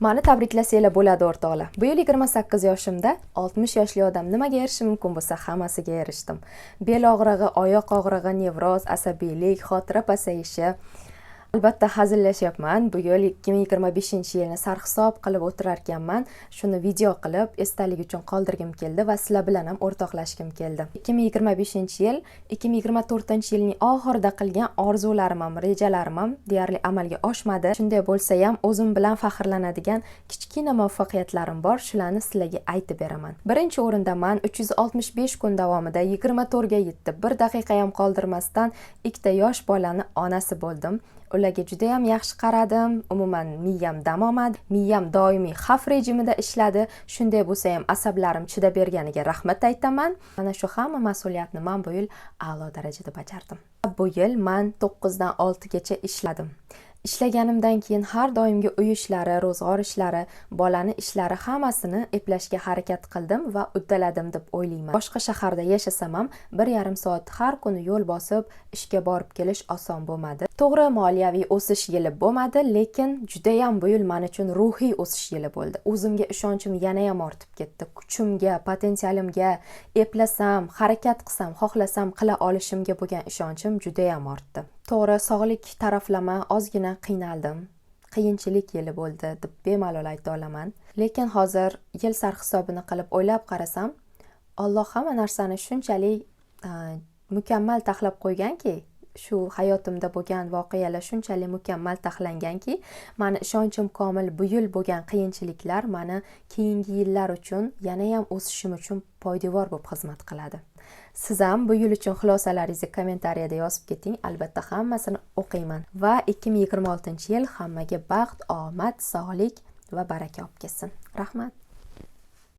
Mani tabriklasanglar bo'ladi, o'rtoqlar. Bu yil 28 yoshimda 60 yoshli odam nimaga erishishi mumkin bo'lsa, hammasiga erishdim. Bel og'rig'i, oyoq og'rig'i, nevroz, asabiylik, xotira pasayishi. Albatta, hazillashyapman. Bu yil, 2025-yilni sarhisob qilib o'tirarkanman, shuni video qilib, esdalik uchun qoldirgim keldi va sizlar bilan ham o'rtoqlashgim keldi. 2025-yil 2024-yilning oxirida qilgan orzularim ham, rejalarim ham deyarli amalga oshmadi. Shunday bo'lsa ham, o'zim bilan faxrlanadigan kichkina muvaffaqiyatlarim bor, shularni sizlarga aytib beraman. Birinchi o'rinda man 365 kun davomida 24 ga 7, bir daqiqa ham qoldirmasdan ikkita yosh bolani onasi bo'ldim. Ularga judayam yaxshi qaradim. Umuman miyam dam olmadi, miyam doimiy xavf rejimida ishladi. Shunday bo'lsa ham, asablarim chidab berganiga rahmat aytaman. Mana shu hamma mas'uliyatni man bu yil a'lo darajada bajardim. Bu yil man 9dan 6gacha ishladim. Ishlaganimdan keyin har doimgi uy ishlari, ro'zg'or ishlari, bolani ishlari, hammasini eplashga harakat qildim va uddaladim deb o'ylayman. Boshqa shaharda yashasam ham, 1,5 soat har kuni yo'l bosib ishga borib kelish oson bo'lmadi. To'g'ri, moliyaviy o'sish yili bo'lmadi, lekin judayam bu yil man uchun ruhiy o'sish yili bo'ldi. O'zimga ishonchim yanayam ortib ketdi. Kuchimga, potensialimga, eplasam, harakat qilsam, xohlasam qila olishimga bo'lgan ishonchim judayam ortdi. To'g'ri, sog'lik taraflama ozgina qiynaldim, qiyinchilik yili bo'ldi deb bemalol ayta olaman. Lekin hozir yil sarhisobini qilib o'ylab qarasam, Olloh hamma narsani shunchalik mukammal taxlab qo'yganki, shu hayotimda bo'lgan voqealar shunchalik mukammal taxlanganki, mani ishonchim komil, bu yil bo'lgan qiyinchiliklar mani keyingi yillar uchun, yanayam o'sishim uchun poydevor bo'lib xizmat qiladi. Siz ham bu yil uchun xulosalaringizni kommentariyada yozib keting, albatta hammasini o'qiyman. Va 2026-yil hammaga baxt, omad, sog'lik va baraka olib kelsin. Rahmat.